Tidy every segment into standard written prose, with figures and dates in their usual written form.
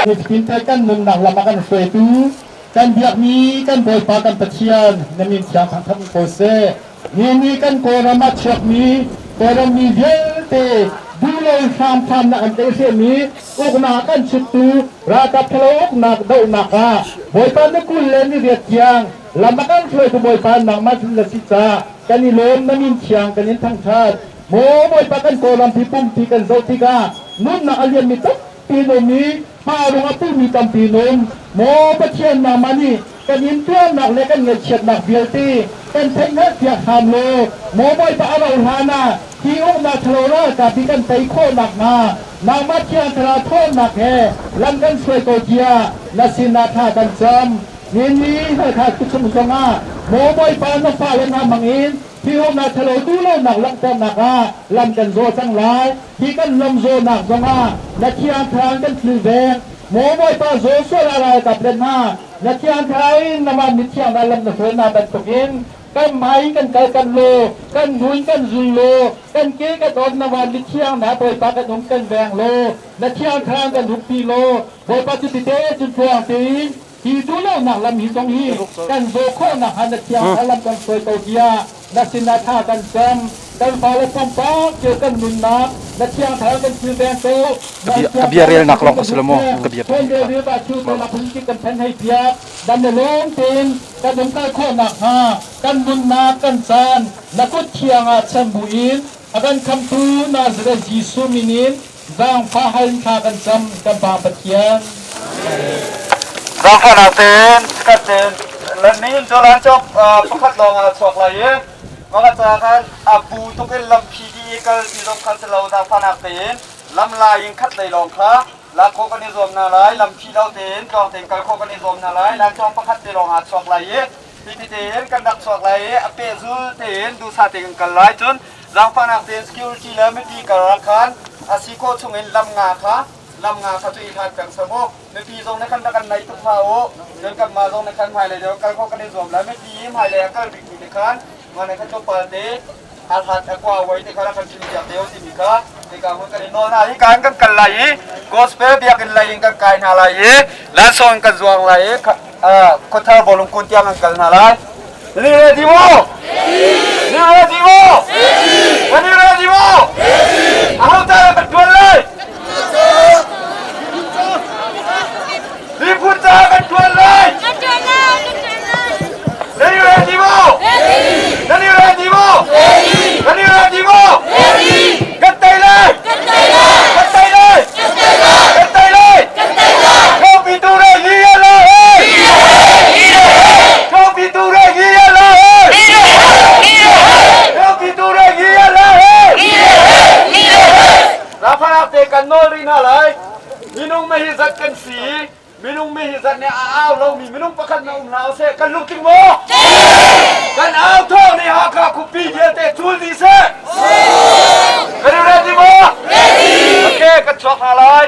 Nifatin kan nunnak lam a kan hruaitu kan biakmi kan Bawipa kan Pathian na min thiang thangthat ko seh. Ni nih kan Kawlram ah chuakmi Kawlram mi vialte duhlo hramhram nak an tlaihhrehmi uknak kan chuttu ralkap thalo uknak dohnak ah Bawipa ni 20 le ni riat tiang lam a kan hruaitu Bawipa nangmah na si caah kan i lawm, na min thiang kan in thangthat. Maw Bawipa, kan Kawlram hi pumpi kan zoh tikah nunnak a liammi tampi an um i hmarung a pumi tampi an um. Maw Pathian, nangmah nih kan intuarnak le kan ngaihchiatnak vialte kan theihhngalhpiak hram law, maw Bawipa, a rauh hlan ah hi uknak ṭhalo ralkap hi kan tei khawh nakhnga nangmah Thiang Thlarau ṭhawnnak he lam kan hruai ko tiah na sinah thla kan cam. Nihin ni Halkha khuachung zongah maw Bawipa, na fale hna hmangin Thihawknak ṭhalo duhlonak langhternak ah lam kan zawh cang lai. Hi kan lam zawhnak zongah na Thiang Thlarau in kan kilveng. Maw Bawipa, zaw sual ah ralkap le hna, na Thiang Thlarau in namah mithiang hna lam na hruai hna bantukin kan hmai in kan kal kan law, kan hnu in kan zul law, kan ke kan awn namah mithiang hna Bawipa kan um kan veng law, na Thiang Thlarau in kan huppi law, Bawipa cu tite cun tluang tein Hi duhlonak lam hi zong hi kan zawh khawh nakhnga na thiang lam kan hruai ko tiah na sinah thla kan cam. Kan fale pumpak cio kan nunnak na thiang thlarau kan kilveng ko. Ka bia relnak lawng ka si lo maw? Ka bia kan phen hei piak. Dan le lawm tein kan um kal khawh nakhnga kan nunnak kan caan na kut thiang ah chan buin a kan khamtu Nazareth Jesuh min in Zaangfah hal in thla kan cam, kan Pa Pathian. Zaangfahnak tein chikkhat tein lannin cu lan cawk pakhat lawng ah chuak lai i maka ca khan a bu tuk in lampi di i kal ti zong khan si lo. Zaangfahnak tein lam lai in khat lei lawng kha lak khawh kan i zuam hna lai. Lampi lo tein tluang tein kal khawh kan i zuam hna lai. Lan cawk pakhat te lawng ah chuak lai i hiti tein kan rak chuak lai i a pehzul tein duhsah tein kan kal lai. Cun zaangfahnak tein security le mipi karlak khan a si khawh chungin lam nga kha lam nga kha cu i hlat peng seh mu. Mipi zong nih khan rak kan naih tuk hlah u. Cun kanmah zong nih khan hmailei deuh kal khawh kan i zuam lai. Mipi hmailei a kal bikmi nih khan mah nih khan tlawmpal te a hlat a kua uai te kha rak kan chim piak te u timi kha hika hmun kan i nawl hna. Hika in kan kal lai i gospel biakinn lei in kan kai hna lai i lansawng in kan zuang lai i khuathar bawlung kun tiang kan kal hna lai. Ni ready maw? Ni ready maw? Ni ready maw? Aho ta kan tuan lai? Miphun ca kan tuan lai. Nan i ready maw? Nan i ready maw? Nan i ready maw? Kan tei lai! Kan tei lai! Kan tei lai! Kopi tu re yi ya la he! Kopi tu re yi ya la he! Kopi tu re yi ya la he! Rafanak te kan nawl rih hna lai. Minung me hi zat kan si. Minung mi hi zat nih a au lomi minung pakhat na um hlah seh, kan lungtling maw? Kan au thawng nih Hakha khuapi vialte cul dih seh. Kan i ready maw? Okay, kan chuak hna lai.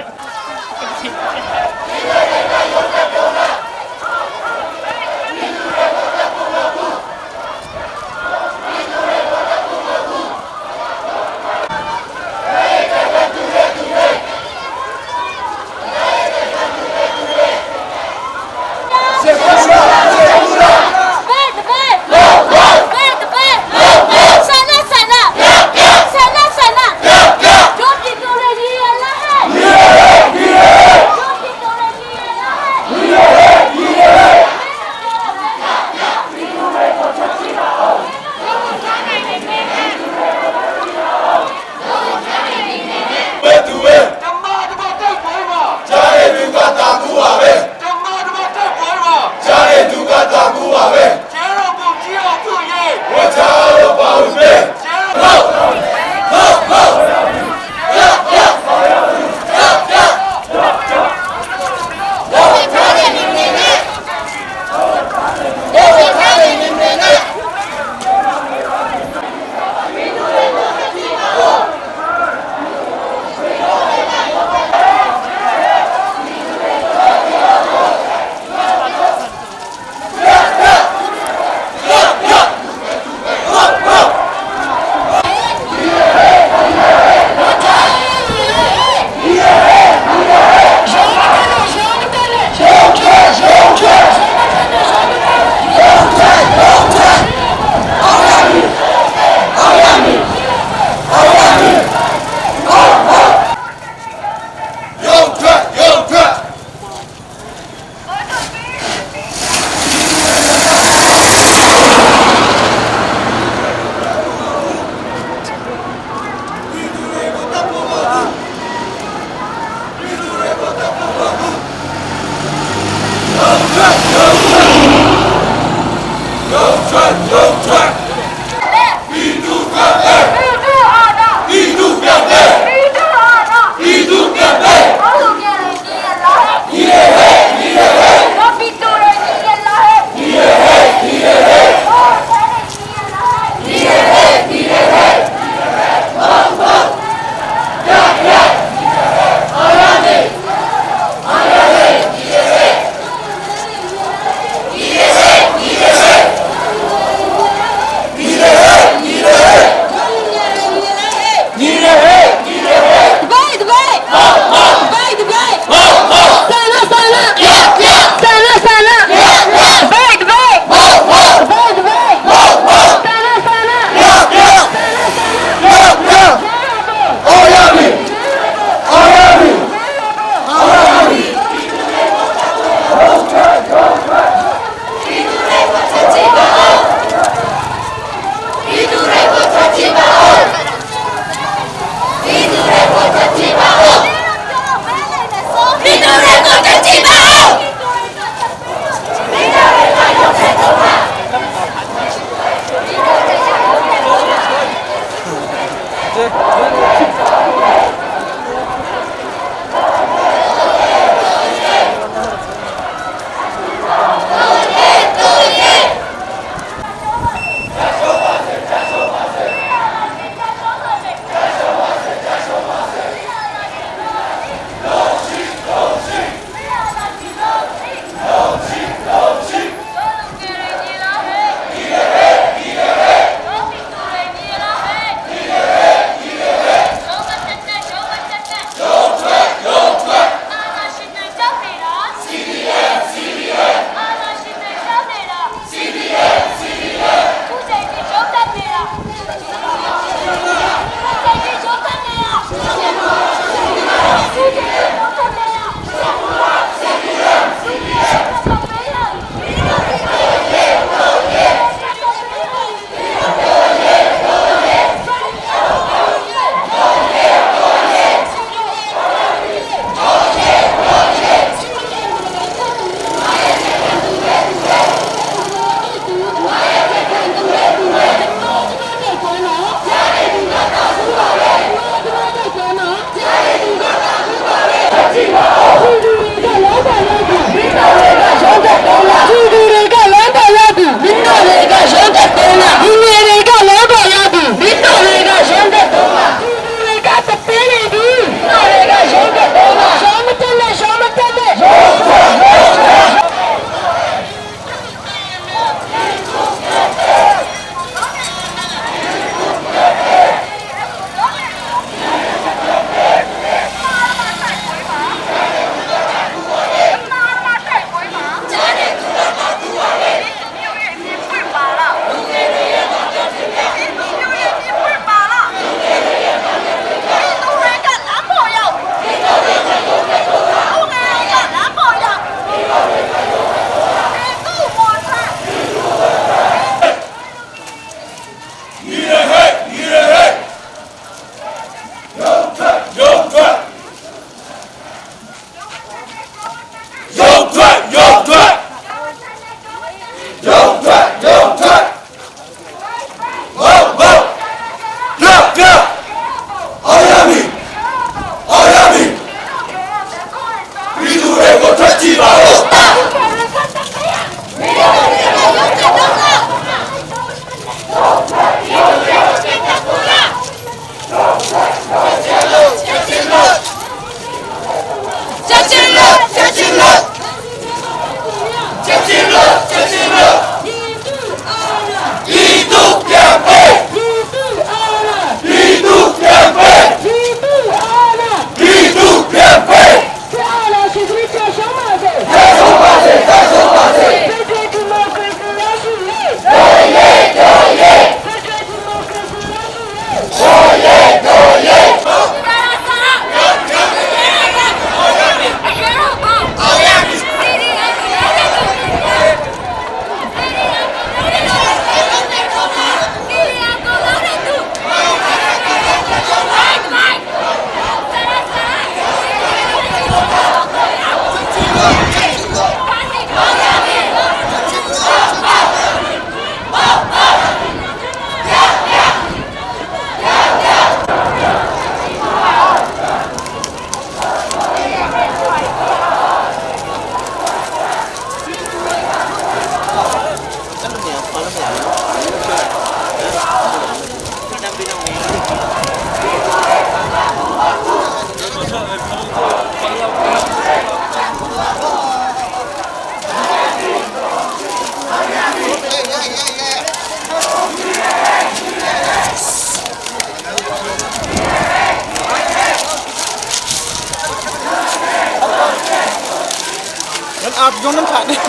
Nan art zong nan thlah dih.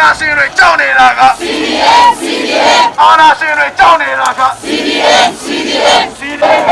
နာရှင်တွေကြောက်နေတာက CDM CDM အာနာရှင်တွေကြောက်နေတာက CDM CDM CDM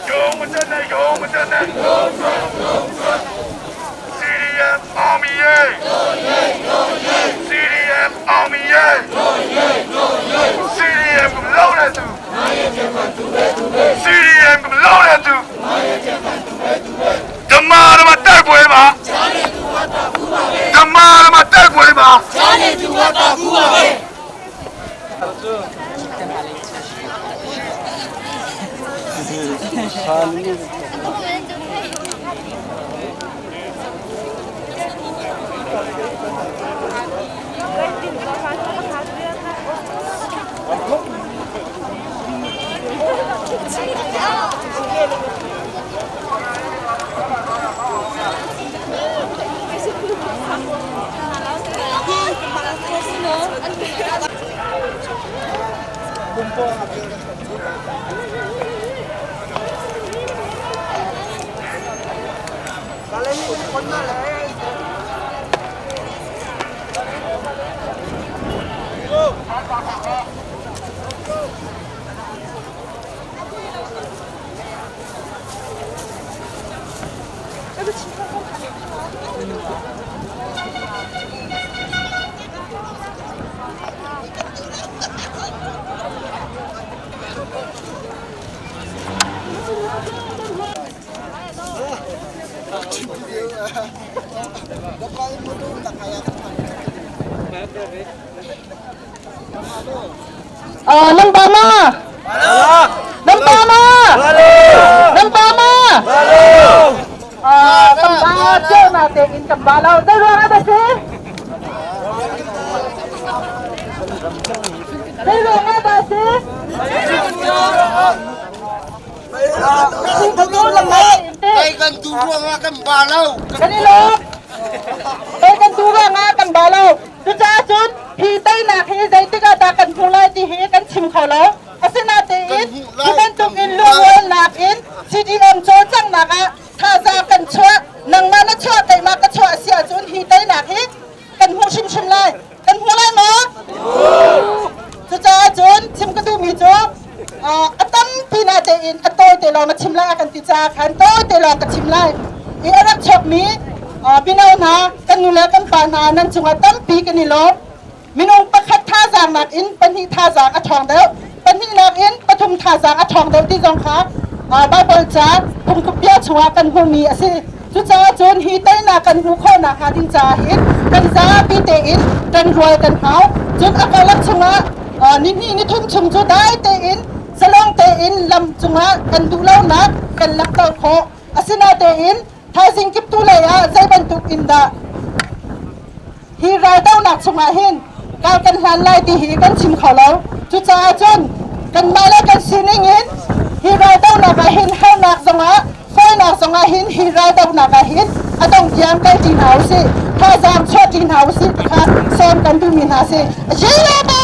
ရုံမတက်နဲ့ရုံမတက်နဲ့ CDM အောင်မီယေ CDM အောင်မီယေ CDM ကမလုံးနဲ့သူ CDM ကမလုံးနဲ့သူဓမ္မဓမ္မတိုက်ပွဲမှာဓမ္မဓမ္မတိုက်ပွဲမှာ Nang tama! Nang tama! Nang tama! Ah, kambacho natin in kambalaw. Dalawa ka ba si? Dalawa ka ba si? Kay kan duro nga kan balaw. Kanilo? Kay kan dura nga kan balaw. Cucaah cun hi teinak hi zeitik ah dah kan hmuh lai ti hi kan chim kho lo. Asinain hi bantuk in lungrualnak in CDM cawlcanghnak ah thazaang kan chuah, nangmah na chuah keimah ka chuah a si ahcun hi teinak hi kan hmuh hrimhrim lai. Kan hmu lai maw? Cucaah cun chim ka duhmi cu a tampi natein a tawite lawng na chim lai a kan ti caah khan tawite lawng ka chim lai. I a rak chuakmi mino hna, kan nu le kan pa hna nan cungah tampi kan i lawm. Minung pakhat thazaang nakin pahnih thazaang a ṭhawng deuh, pahnih nakin pathum thazaang a ṭhawng deuh ti zong kha Baibal ca phungthluk bia chungah kan hmuhmi a si. Cucaah cun hi teinak kan hmuh khawh nakhnga ding caah hin kan zapi tein kan rual kan hau. Cun a karlak chungah nihnih nithum chung cu dai tein zalong tein lam cungah kan duhlonak kan langhter khawh. Asinain thaizing kiptu lei ah zei bantuk in dah hi raldohnak chungah hin kar kan hlan lai ti hi kan chim kho lo. Cucaah cun kanmah le kan sining in hi raldohnak ah hin harnak zongah fawinak zongah hin hi raldohnak ah hin a dong tiang kal ṭi hna usih, thazaang chuah ṭi hna usih ti kha sawm kan duhmi hna si. Ashilabo!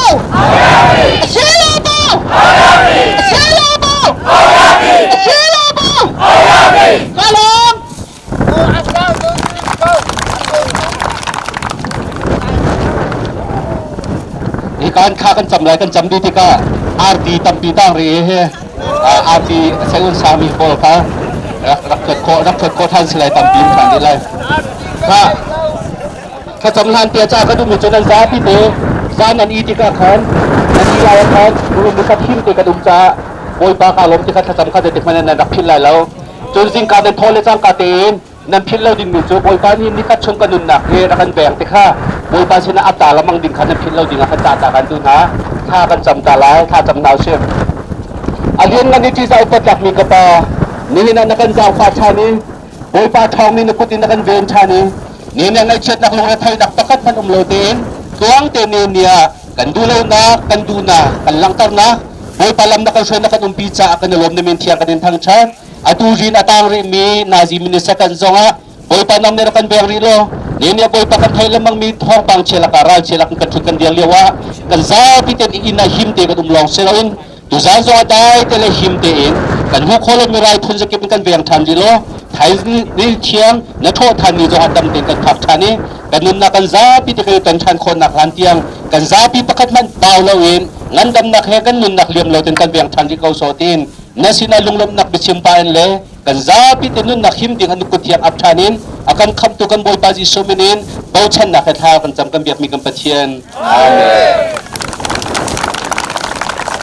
Ashilabo! Ashilabo! Ashilabo! Kalong! Kan kha kan cam lai kan cam dih tikah arti tampi tang ri he arti seun sami pawl kha rak rak thuat khawh rak thuat khawh than si lai tampi than dih lai. Kha kha cam hlan te ca ka duhmi cu nan zapi te zan nan i tikah khan nan i lai khan rum ka thim te kan um caah Bawipa ka lawm ti kha thlacam kha zeitik hmanh nan rak philh lai lo. Cun zingka nan thaw le cangka tein nan philh lo dingmi cu Bawipa nih nikhat chung ka nunnak hi rak kan pek ti kha Bawipa sinah a ta lamang ding kha nan philh lo ding ah kan cah ta kan duh hna. Thla kan cam ta lai, thla cam hna usih. A lianngan i ṭihzah upat tlakmi ka Pa, nihin ah na kan zaangfah ṭhan i Bawipa ṭhawng nih na kut in na kan ven ṭhan i ni na ngaihchiatnak lungretheihnak pakhat hmanh um lo tein tluang te ne ni ah kan duhlonak kan duhnak kan langhternak Bawipa lam na kan hruai na kan umpi caah kan i lawm na min thiang kan in thangṭhat. Atu rin a tang rihmi nazi minister kan zongah Bawipa nang nih rak kan beng rih law ne nih Bawipa kan thei lengmang mi thawngpang chia lakah ral chia lak kan ṭhut kan dir lio ah kan zapi ten inn ah him te kan um lawng si loin tuzaan zongah dai te le him tein kan hmuh khawh lomi rai phun zakip in kan veng ṭhan rih law thaizing ni thiang na thawh ṭhan ni zongah dam tein kan phak ṭhan i kan nunnak kan zapi te kan i ton ṭhan khawhnak hlan tiang kan zapi pakhat hmanh bau loin ngandamnak he kan nunnak liam lo ten kan veng ṭhan rih ko sawh tiin na sinah lunglawmhnak biachim pa in le kan zapi te nunnak him ding an kut thiang ap ṭhan in a kan khamhtu kan Bawipa Jesuh min in bochannak he thla kan cam kan biakmi kan Pathian. Amen.